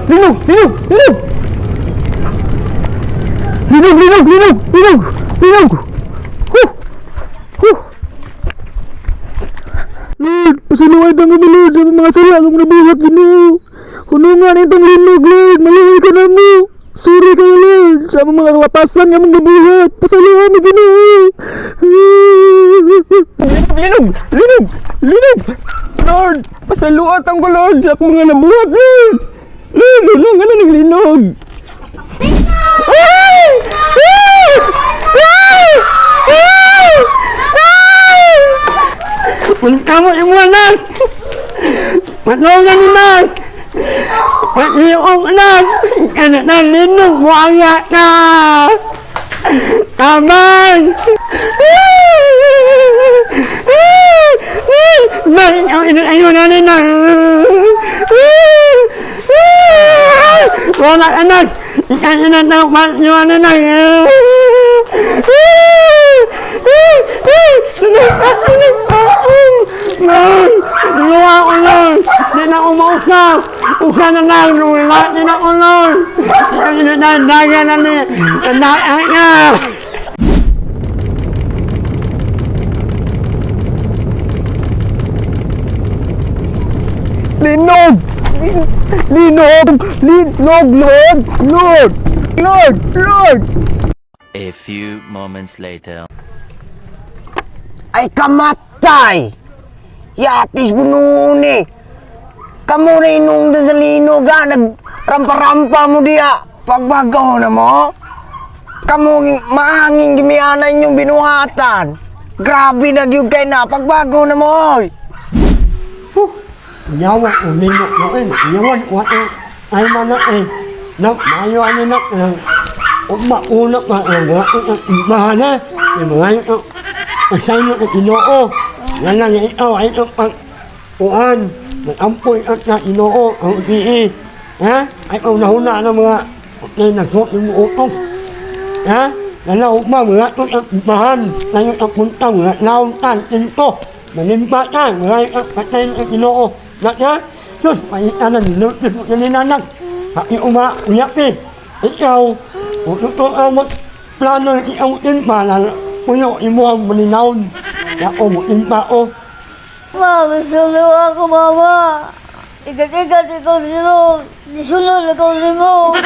Linog! Linog! Linog! Linog! Linog! Linog! Linog! Linog! Huh! Huh! Lord, pasaluhay kami ni Lord sa mga sala kong nabuhat Ginoo. Hunungan itong linog, Lord. Maluoy ka na mo. Sorry kayo, Lord, sa among mga kalapasan nga mong nabuhat. Pasaluhan ni Ginoo. Linog! Linog! Linog! Lord, pasaluhat ang ko, Lord, sa akong mga nabuhat, Lord. Lord, hunungan na ng linog. Ay! Ay! Ay! Ay! Ay! Punta mo yung anak! Matulungan ni Mark! Pati yung anak! Anak na linog mo ang yata! Kaman! Bakit ang inayo na nila? Wala anak! Ikaw na na na na. Luwa ko lang! Di na ako mausap! Usa na lang! Luwa di na ako lang! Daga na ni! Daga na! Linog! Linog! Linog! Lord! Lord! Lord! Lord! A few moments later. Ay kamatay! Yatis bunuon eh! Kamu na inong sa linog ha, nagrampa-rampa mo diya. Pagbagaw na mo, kamu maangin gimiana inyong binuhatan. Grabe na gyud kay na, pagbago na mo oy. Yawa ko nino na eh. Yawan ko eh. Ay mana eh. Na mayo ani na eh. Ugma una pa eh. Wala ko bahana. Eh mga ito. Asay na ko Ginoo. Yan lang ikaw ay ito pag kuan. Nag-ampoy at na Ginoo ang uti. Ha? Ay ang nahuna na mga na nagsuot yung utok. Ha? Nana ugma wala ko ang bahan. Ngayon ang punta wala naon tan tinto. Manimpa ta, wala ang patay ng Ginoo. Naka, Diyos, paitanan, Diyos, nilinanak. Haki uma, uyapi. Ikaw, ututo ang plano ikaw timpa na puyo imo ang maninawon. Ako mo timpa o. Ma, masulo ako, mama. Ikat-ikat ikaw nimo. Nisulod ikaw nimo.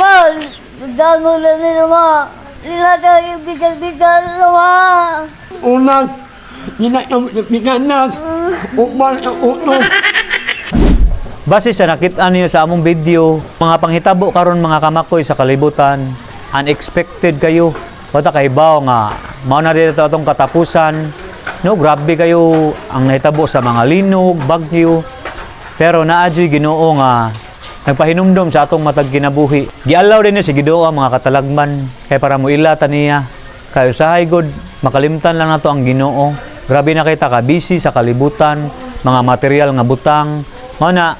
Ma, dango na nila, ma. Nilata yung bigal-bigal na, ma. Unang, ginakabiganak, upal ang utok. Base sa nakita niyo sa among video, mga panghitabo karon mga kamakoy sa kalibutan, unexpected kayo. Wala kay baw nga mao na dito atong katapusan. No, grabe kayo ang nahitabo sa mga linog, bagyo. Pero naa juy Ginoo nga nagpahinumdom sa atong matag kinabuhi. Gialaw din niya si Ginoo ang mga katalagman kay para moila ta niya. Kay usahay god makalimtan lang nato ang Ginoo. Grabe na kay ta ka busy sa kalibutan, mga material nga butang. Mao na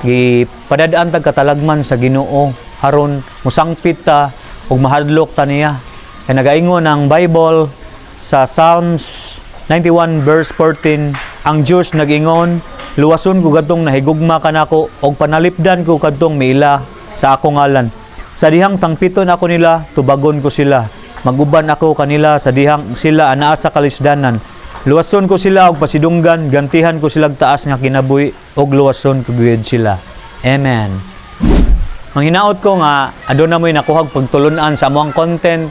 gipadad-an tag katalagman sa Ginoo haron musangpit ta ug mahadlok ta niya. Kay nagaingon ang Bible sa Psalms 91 verse 14, ang Dios nag-ingon, luwason ko kadtong nahigugma kanako og panalipdan ko kadtong miila sa akong ngalan. Sa dihang sangpiton ako nila, tubagon ko sila. Maguban ako kanila sa dihang sila anaa sa kalisdanan. Luwason ko sila og pasidunggan, gantihan ko silag taas nga kinabuhi og luwason ko gyud sila. Amen. Ang hinaot ko nga aduna mo'y nakuhag pagtulunan sa among content,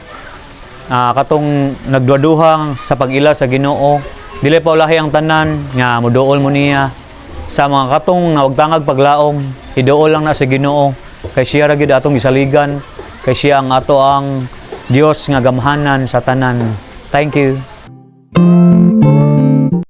katong nagduaduhang sa pag-ila sa Ginoo. Dili pa ulahi ang tanan nga moduol mo niya. Sa mga katong nawagtangag paglaom, iduol lang na sa Ginoo kay siya ra gyud atong gisaligan, kay siya ang ato ang Dios nga gamhanan sa tanan. Thank you.